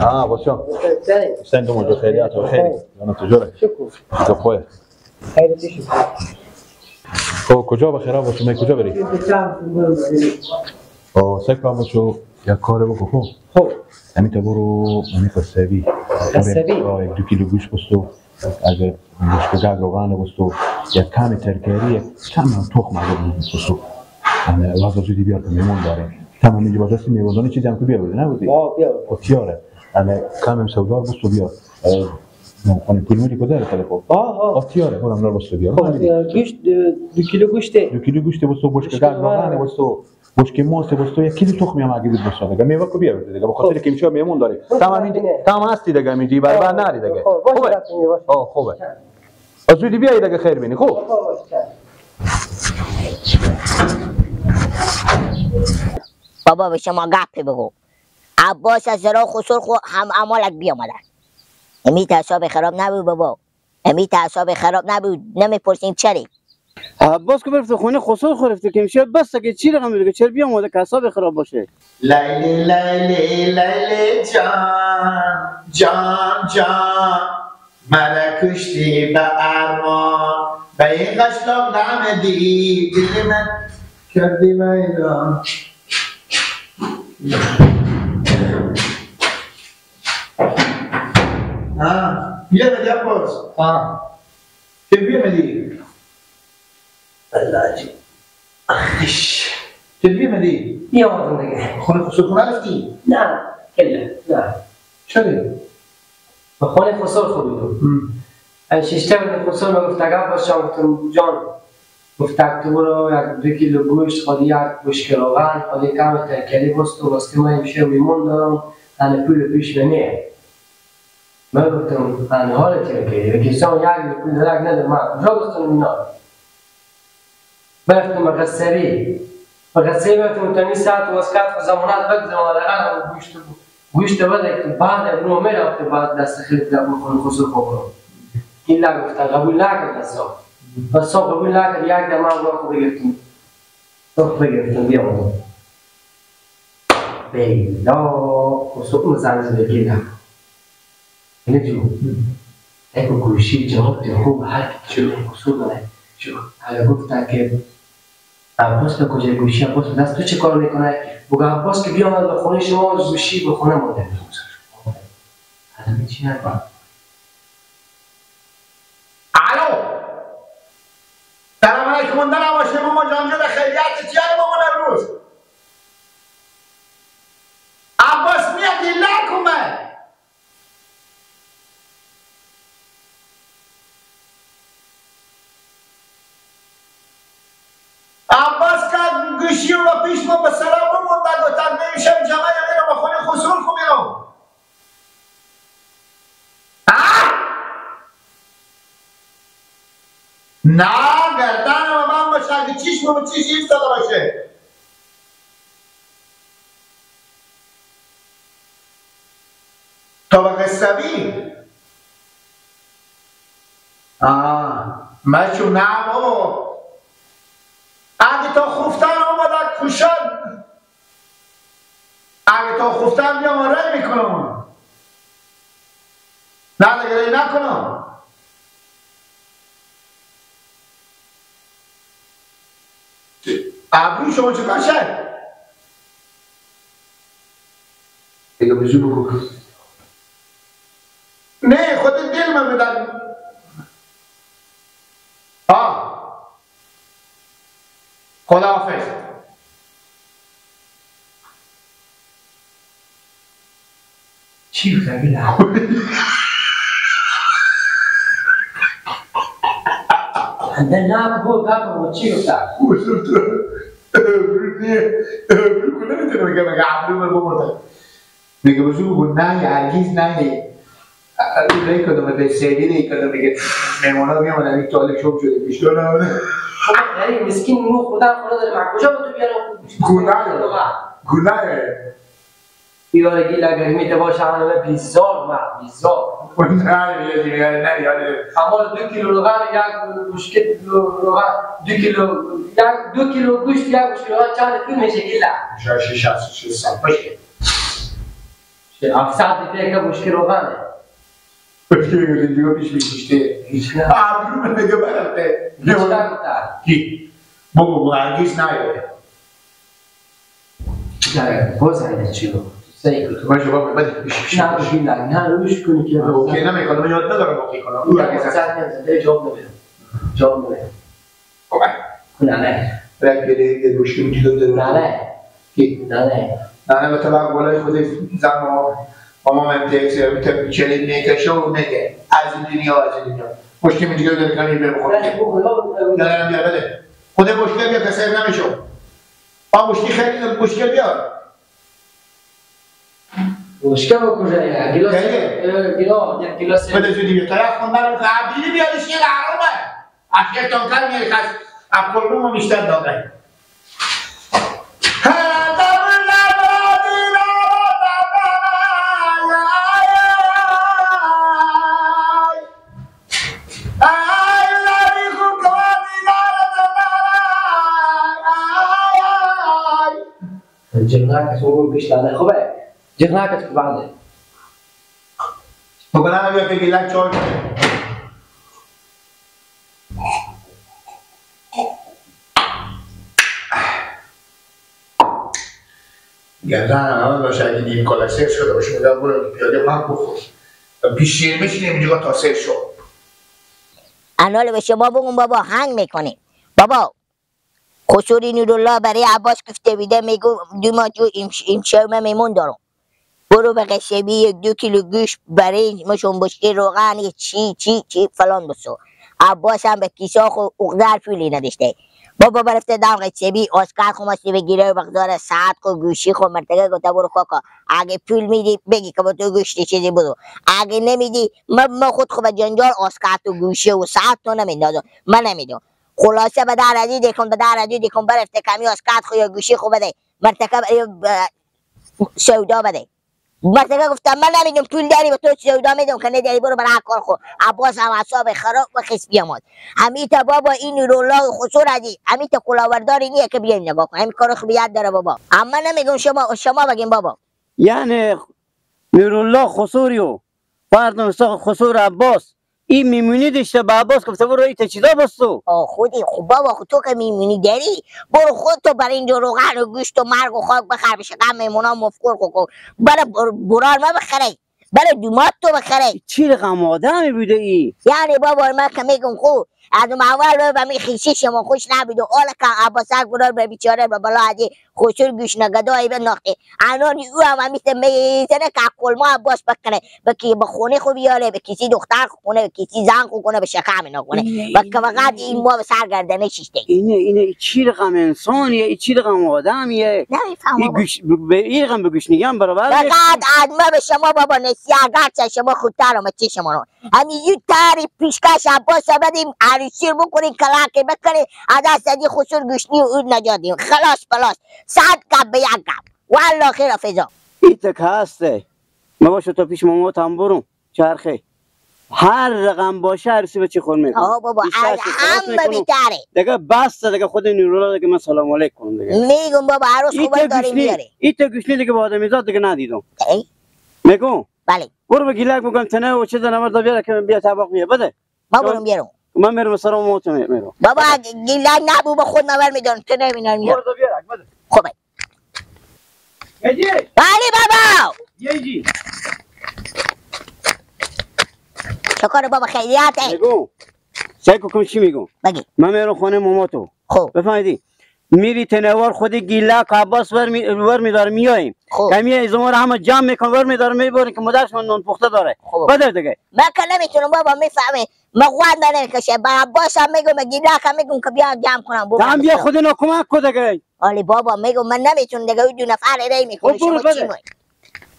عباس جان حسین دو موجود خیریت و خیری جانم تجاره شکر تو خوبه خیلی شکر. خب کجا بخیر باشه می کجا بری؟ سکا باشو یک کار بکن. خب خب همین تا برو همین قصابی قصابی یک 2 کیلو گوشت بستو اگر گوشت گاگ روغن بستو یک کم ترکری کم هم تخم اگر بستو یعنی واسه زودی بیار که میمون داره تمام اینجا باشه میمون داره چیزی هم که بیار بودی نبودی؟ بیار خب تیاره یعنی کم هم سودار بستو بیار خانه پول میدی کجا داره تلفن؟ آه تیاره اونم دار بستو بیار. خب گوشت 2 کیلو گوشته 2 کیلو گوشت بستو بشک گاگ روغن بستو بشک ماست بستو 1 کیلو تخم هم اگه بود بستو دیگه میوه کو بیار دیگه به خاطر که امشب میمون داره تمام اینجا تمام هستی دیگه اینجا بربر نری دیگه. خوبه خوبه از زودی بیای دیگه خیر بینی. خوب بابا به شما گپی بگو. عباس از زرا خسر خو هم امالک بیامدن. امی تعصب خراب نبود بابا، امی تعصب خراب نبود. نمیپرسیم چرا عباس که برفت خونه خسر خورفته که میشه بس که چی رقم میگه چرا بیامده که اعصاب خراب باشه. لیلی لیلی لیلی جان جان جان مرا کشتی به ارمان به این قشلاق نمدی دل من کردی ویران. بیا بدی عباس. چه بیا بدی؟ الله چه بیا بدی؟ بیا آمدم دیگه. خونه خسرو خونه رفتی؟ نه کلا نه. چرا؟ به خونه خسرو خو بودم. ششته بودم خسرو گفت اگر باشم گفتم جان گفت تو برو 1-2 کیلو گوشت خود یک بشک روغن خود کم ترکری بست و واسه ما امشب میمون دارم انا پول پیش منیه. من گفتم انا حال ترکری و کسان یک پول درک ندارم من کجا گفتم اینا برفتم غسری غسری برفتم تا نیم ساعت واسکت خو زمانات بگذرم حداقل گوشت گوشت بده که بعد رو میرفت بعد دست خیلی در بخونه خسرو خو این گفت قبول نکرد اصلا بس قبول نکرد. یک دم من راه بگرفتم راه بگرفتم بیامدم بیلا خسرو زنگ زده گیرم اینه جو یک گوشی جواب خوب هر کی چلو خسرو داره حالا گفتن که عباس به کجای گوشی عباس به دست تو چه کار میکنه؟ بگو عباس که بیامد به خونه شما گوشی به خونه مونده. حالا چی نکنم؟ الو سلام علیکم دارم باشه ماما جان جان خیریت چیه مامان روز عباس میاد لکومه عباس که گوشی رو پیش ما به سلام بمونده گفتن نمیشم جمعه میرم به خونه خسرو خو میرم. نه گردن من باشه اگه چیش و چیش ایستاده باشه. تا به قصبی من چون نه بابا اگه تا خفتن آمده کوشان اگه تا خفتن بیام رای میکنم نه دیگه رای نکنم. ابرو شما چه کار شد؟ دیگه بزو بگو. نه خود دل من بدن. خداحافظ. چی بود اگه نه بابا بابا چی گفتم؟ ابرو نمیتونه بگم مگه ابرو من بمرده میگه بزرگ بگو نه هرگز نه ری کدوم به سری ری کدوم میگه مهمانا میامدن یک طالب شب شده پیش دارم. یعنی مسکین مو خدا خدا داره من کجا با تو بیارم؟ گناه گناه یاره گیل اگر میته باشه همه بیزار مرد بیزار. نه نه نه اما 2 کیلو روغن یک بشکه روغن 2 کیلو یک 2 کیلو گوشت یک بشکه روغن چند پول میشه گیل؟ 600 باشه. 700 دیگه که بشکه روغنه. بشکه دیگه پیش میشه. هیچ نه. آبرو میگه برات. نه کی؟ بگو هرگز نیاره. نه باز هنده چی بگو؟ تو باشه بابا بده. نه نه نه روش کنی که okay نمیکنم من یاد ندارم okay کنم. او اگه جواب نمیدم. جواب نمیدم. نه نه. رک بده بشکه میگه نه نه. کی؟ نه نه. نه نه به طبق بالای خود زن ما من تکس چلی میکشه و میگه از این دنیا از این دنیا. بشکه میگه داره کنی به بخور. نه نه بیا بده. خود بشکه بیا که سر نمیشه. آ بشکه خیلی بشکه بیار. بشکه بکجا گیلاس گیلاس یک گیلاس بده زودی بیا طرف کن برم که عبدیلی بیادش یه حرامه افکر تانکر میاری خست افکر بیشتر داده جغناك سوون بیش داده خوبه جغناك تو بعده بگو بیا که گیلک چای گردن همه باشه اگه نیم کاله سر شده باشه میگم برو پیاده من بخور پیش شیر میشینیم اینجا تا سر شد. انال به شما بگم بابا هنگ میکنیم بابا. خسوری نورالله برای عباس گفته بیده میگو دو ماه جو امشب من میمون دارم برو به قصبی 2 کیلو گوشت برای مشون بشکه روغن چی چی چی فلان بسو. عباس هم به کیسا خو اقدر پولی نداشته بابا برفته دم قصبی اسکار خماستی بگیره و بقدار ساعت خو گوشی خو مرتگه گفته برو کاکا اگه پول میدی بگی که با تو گوشتی چیزی بدو اگه نمیدی من خود خو به جنجال اسکار تو گوشی و ساعت تو نمیندازم من نمیدم. خلاصه به در ازی دیکن به در ازی دیکن برفته کمی اسکات خو یا گوشی خو بده مرتکب سودا بده. مرتکب گفتم من نمیدونم پول داری به تو سودا میدم که نداری برو برای کار خو. عباس هم اعصاب خراب و خس بیامد. همیتا بابا این نورالله خسور ازی همیتا کلاورداری نیه که بیایم نگاه کن همین کار خو بیاد داره بابا. اما نمیگم شما بگیم بابا. یعنی نورالله خسوریو فردم خسور عباس این میمونی داشته به عباس گفته برو این چیزا بستو. آه خودی خب بابا خود تو که میمونی داری برو خود تو برای اینجا روغن و گوشت و مرگ و خاک بخر بشه غم میمونا مفکور کن برای برار ما بخری برای دومات تو بخری. چی رقم آدمی بوده ای؟ یعنی بابا من که میگم خو از اون اول به می خیشی شما خوش نبود و حالا که عباس برار به بیچاره به بالا ازی خسور گوش نگدایی بنداخته الان او هم همیشه میزنه که کلما عباس بکنه به کی به خونه خو بیاره به کسی دختر خو کنه به کسی زن خو کنه به شکم اینا کنه و که فقط این ما به سر گردنه شیشته. اینه چی رقم انسانیه این چی رقم آدمیه نمیفهمم. این رقم به گوش نگم برابر فقط ادمه به شما بابا نسی اگر شما خودتر آمد چه شما رو همین یو تاری پیشکش عباس بدیم عروسی رو بکنیم کلاکی بکنیم از دست ازی خسور گوشنی و اون نجات دیم خلاص بلاص 100 گپ به یک گپ والله خیر فضا. این تک هسته ما باشه تا پیش ماما هم برم چرخه هر رقم باشه عروسی به چی خور میکنم. آه بابا از همه بیتره دیگه بس دیگه خود نورالله دیگه من سلام علیک کنم دیگه میگم بابا عروس خوبه داریم میاره. این تا گوشنی دیگه با آدمیزاد دیگه ندیدم. میگم بله برو به گیلک میگم تنه و چیز نمر بیاره که بیا طبق بیا بده ما برم بیارم. من میرم سرم موت میرم بابا گیلک نبو به خود من میدونم تو نمیدونم. برو بیارک بده. خوبه یجی. بله بابا یجی شکر بابا خیریته. میگم سعی کن چی میگم بگی. من میرم خونه ماماتو. خب بفهمیدی میری تنوار خود گیلک عباس ور میداره میاییم کمی از ما رو همه جمع میکن ور میداره میبریم که مادرش من نون پخته داره بده دیگه. من که نمیتونم بابا میفهمه من قوت نمیکشه با عباس هم میگم گیلک هم میگم که بیا جمع کنم هم بیا خود اینا کمک کن دیگه. آلی بابا میگم من نمیتونم دیگه اون دو نفر ری میکنه شما چی میگی؟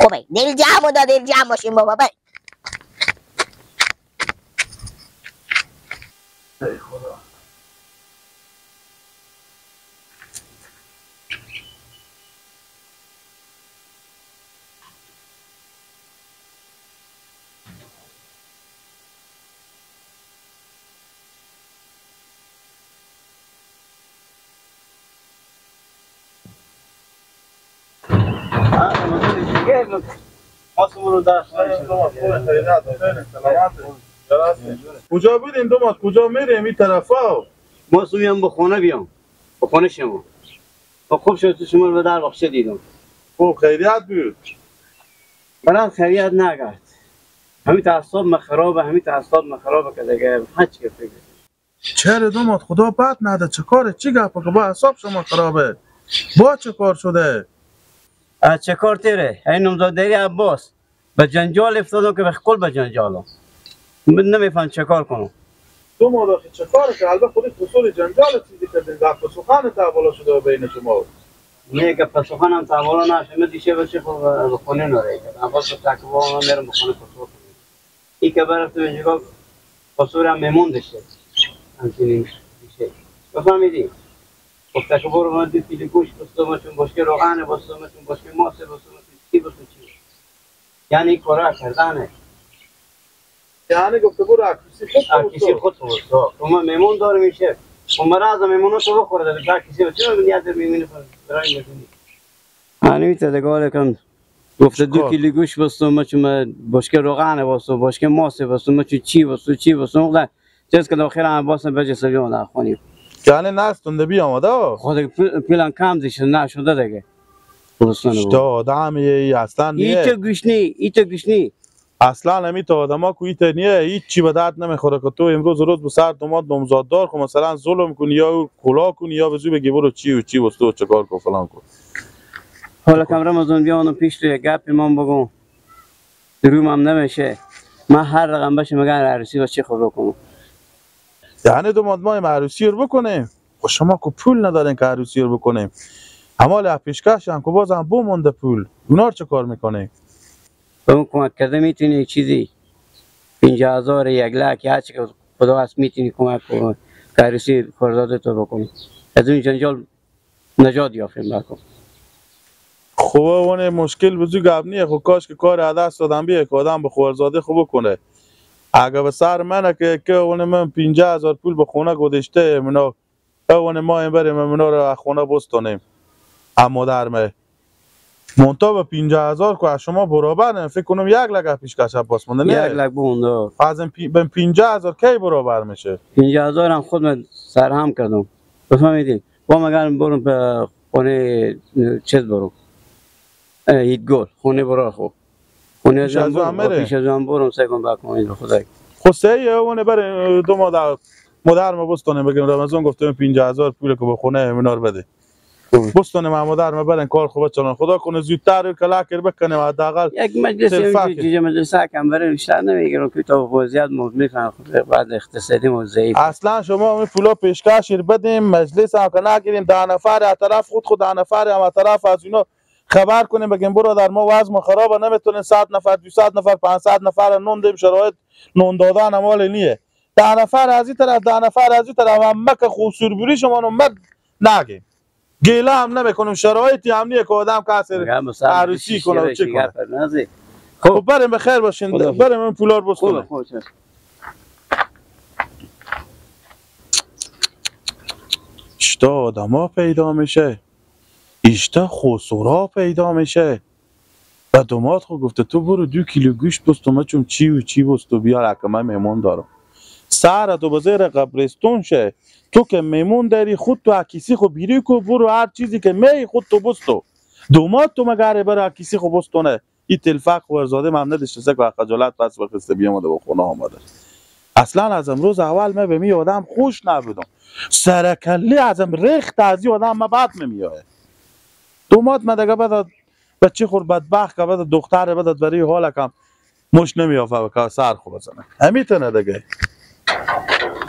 خوبه دل جمع داد دل جمع باشیم بابا. بله خدا کجا بودیم دومات؟ کجا میریم این طرفا؟ ما سویم به خونه بیام، به خونه شما. خوب شد تو شما رو به در باغچه دیدم. خوب خیریت بود. برای خیریت نگرد. همین تعصب ما خرابه، همین تعصب ما خرابه که دیگه هیچ چی فکر. چرا دومات خدا بد نده چه کاره چی گپه که با اعصاب شما خرابه؟ با چه کار شده؟ از چه کار تیره؟ این نامزادی عباس به جنجال افتادم که به کل به جنجالم. من نمیفهم چه کار کنم. دومات آخه چه کاره که البته خودش اصول جنجال چیزی کردین گپ سخن تحولا شده بین شما. نه گپ سخن هم تحولا نشه. من دیشه بچه خود به خونه نره. عباس تکوا من میرم به خونه خسرو. این که برفت به اینجا خسرو هم میمون داشته. همچنین دیشه. بفهمیدی؟ گفت که برو من دو کیلو گوشت بستم چون بشکه روغن بستم چون بشکه ماست بستم چون چی بستم چی. یعنی کارا کردنه. یعنی گفته برو عکاسی خود خود تو ما میمون داره میشه. و مرا از میمونو تو بخوره ده کسی چه میگه در میمونه برای میتونی. یعنی تا دیگه کم گفته دو کیلو گوشت بستم چون بشکه روغن بستم بشکه ماست بستم چون چی بستم چی بستم. چیز که آخر هم باسم بجه سویان در خونی. یعنی نستونده بی آمده؟ خود پیلان کم دیشه نشده دیگه. اشتا آدم یه اصلا نیه. ایتا گوشنی، ایتا گوشنی. اصلا همی تا آدم ها که ایتا نیه هیچ چی به درد نمیخوره که تو امروز روز به سر دومات نامزاددار کن مثلا ظلم کنی یا کلا کنی یا به زو بگی برو چی و چی و تو چه کار کن فلان کن. حالا کم رمضان بیانم پیش تو یک گپ من بگم. روم هم نمیشه. من هر رقم باشه مگر عروسی با چه خوب بکنم. یعنی دو ما عروسی رو بکنیم و شما که پول ندارین که عروسی رو بکنیم. اما پیشکش هم که باز هم بمونده پول اونا رو چه کار میکنیم؟ به اون کمک کرده میتونی چیزی 50,000 1 لک یا چی که خدا هست میتونی کمک کنی که عروسی خرداد تو بکنی. از اون جنجال نجات یافتیم بکن. خب اون مشکل بزرگ گپ نیه. خب کاش که کار عدس دادم بیه که آدم به خورزاده خوب بکنه. اگه به سر منه که اون من 50,000 پول به خونه گذاشته منا اون ما این بریم منا رو از خونه بستونیم. اما درمه مونتا به 50,000 که از شما برابر نه فکر کنم 1 لک پیشکش عباس مونده نه 1 لک بونده. از این 50,000 کی برابر میشه؟ 50,000 هم خود من سرهم کردم. بفهمیدین با مگر برم به خونه چیز برم هیتگل خونه برا خوب خونه پیش از هم برم سعی کنم بکنم به خدای خب سعی اونه برای دو مادر مادر ما بستونه بگیم رمضان گفتم 50,000 پول که به خونه منار بده بستونه ما مادر ما برن کار خوب چلان خدا کنه زودتر کلاکر بکنه حداقل یک مجلس اینجا مجلس کم برای بیشتر نمیگیرم که تا وضعیت میفهم بعد اقتصادی ما ضعیف. اصلا شما می پولا پیشکش بدیم مجلس هم که نگیریم 10 نفر از طرف خود 10 نفر هم از طرف از اینا خبر کنیم بگیم برادر ما وضع ما خرابه نمیتونیم 100 نفر 200 نفر 500 نفر نون دیم شرایط نون دادن مال نیه 10 نفر از این طرف 10 نفر از این طرف هم مک خوب بوری شما نو مد نگیم گیله هم نمیکنیم شرایطی هم نیه که آدم کسی عروسی کنه و چه کنه. خب بریم به خیر باشین بریم این پولا رو بستونیم. اشتا آدما پیدا میشه ایشتا خسرا پیدا میشه و دومات خود گفته تو برو 2 کیلو گوشت بستم چون چی و چی بستو بیار که من مهمون دارم. سر تو بزیر قبرستون شه تو که میمون داری خود تو عکیسی خو بیری کو برو هر چیزی که می خود تو بستو دومات تو مگر برو عکیسی خو بستونه. این تلفق ورزاده من نداشته سه که خجالت پس بخسته بیامده با خونه آمده. اصلا از امروز اول من به می آدم خوش نبودم سرکلی ازم ریخت از این آدم من بد نمیایه. دومات من دیگه بعد بچه خور بدبخت که بعد دختر بعد برای حال کم مش نمیافه که سر خوب بزنه همیتونه دیگه.